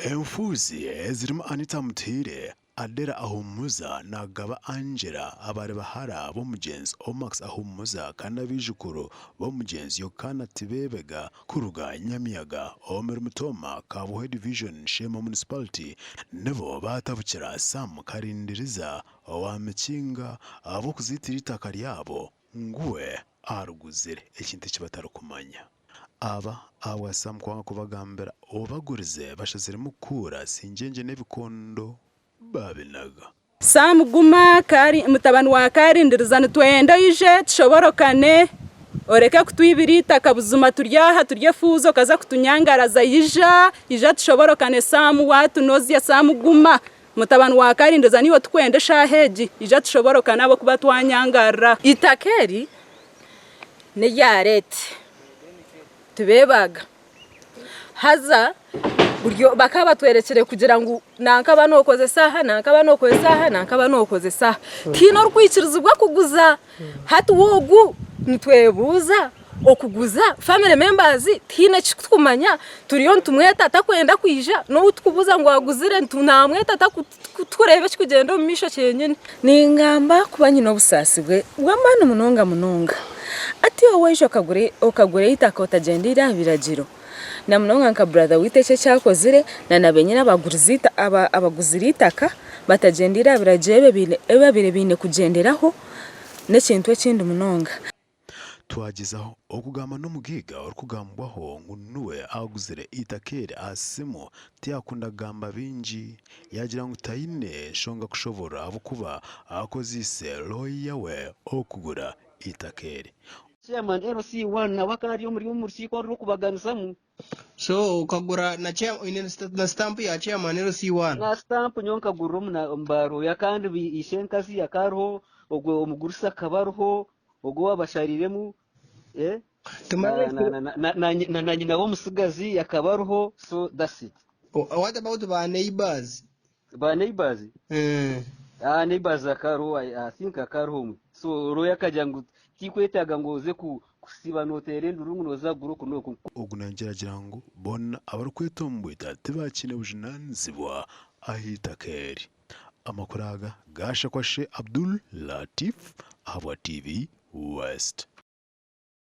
Enfuuzi ezirimu Anita Mutuhaire, Adela Ahumuza na Gaba Angela abari bahara b'omugyenzi Omax Ahumuza kandi abaijukuru b'omugyenzi Yokana Tibebega kuruga Nyamiyaga omuri Mutoma, Kabuhwe Division, Sheema Municipality nibo baatabukira Sam Karindiriza owa Mikinga ahabw'okuziitira eitaka ryabo ngu we ariguzire ekintu eki batarikumanya. Aba ahabwa Sam kwanga kubagambira obagurize bashaziremu kukuura singyengye n'ebikondo babinaga. Sam guma kari mutabani wa Karindiriza nitwenda oije tushoborokane oreke kutwibira eitaka buzima turi aha turi efuuzi okaza kutunyangaraza ija ija tushoborokane Sam watunozya Sam guma mutabani wa Karindiriza niiwe tukwenda eshaaha egi ija tushoborokane ahabw'okuba twanyangarara. Eitaka eri n'erya reeti tibeebaaga haza bakaba batworekire kugira ngu nankaba nokozesa aha, nankaba nokozesa aha, nankaba nokozesa aha. Tihaine orikwikirizibwa kuguza. Hati we ogu nitwebuuza okuguza family members tihaine eki turikumanya, turiyo nitumweta tarikwenda kwija, n'ou turikubuuza ngu aguzire namweta tarikureeba ekirikugyenda omu maisho kyenyine. Ningamba kuba nyine obusaasi bw'amaani munonga munonga. Hati iwe waija okagura eitaka otagyendeire aha biragiro, na munonga nka brother waitu eki eki akozire na na benyini abaguzire eitaka batagyendeire aha biragiro ebi babaire baine kugyenderaho n'ekintu ekindi munonga. Twagyezaho okugamba n'omugaiga orikugambwaho ngu niwe aguzire eitaka eri aha simu tiyakunda kugamba bingi. Yaagira ngu taine nshonga kushoboorora ahabw'okuba akozeise looya we okugura eitaka eri. Chairman LC1 nawe akaba ari omuri omu rukiiko orurikubaganisamu. So okagura na chair oine na stamp ya chairman LC1? Na stamp nyowe nkagurira omu na omu ba lawyer kandi ishenkazi akaba ariho, ogwo omugurusi akaba ariho, ogwo owabashariremu eh Tumara na na na na na na na nyina w'omutsigazi akaba ariho so that's it. What about ba neighbors? Ba neighbors? Mm. Ah, neighbors akariho, I, I think akariho omwe. So lawyer akagira ngu tikwetaaga ngu oze ku, kusiba noteera enduru ngu noza kugura oku n'oku. Ogu naagira agira ngu boona abarikwetomboita tibakiine bujunaanizibwa ah'eitaka eri. Amakuru aga gaashakwashe Abdul Latif ahabwa TV West.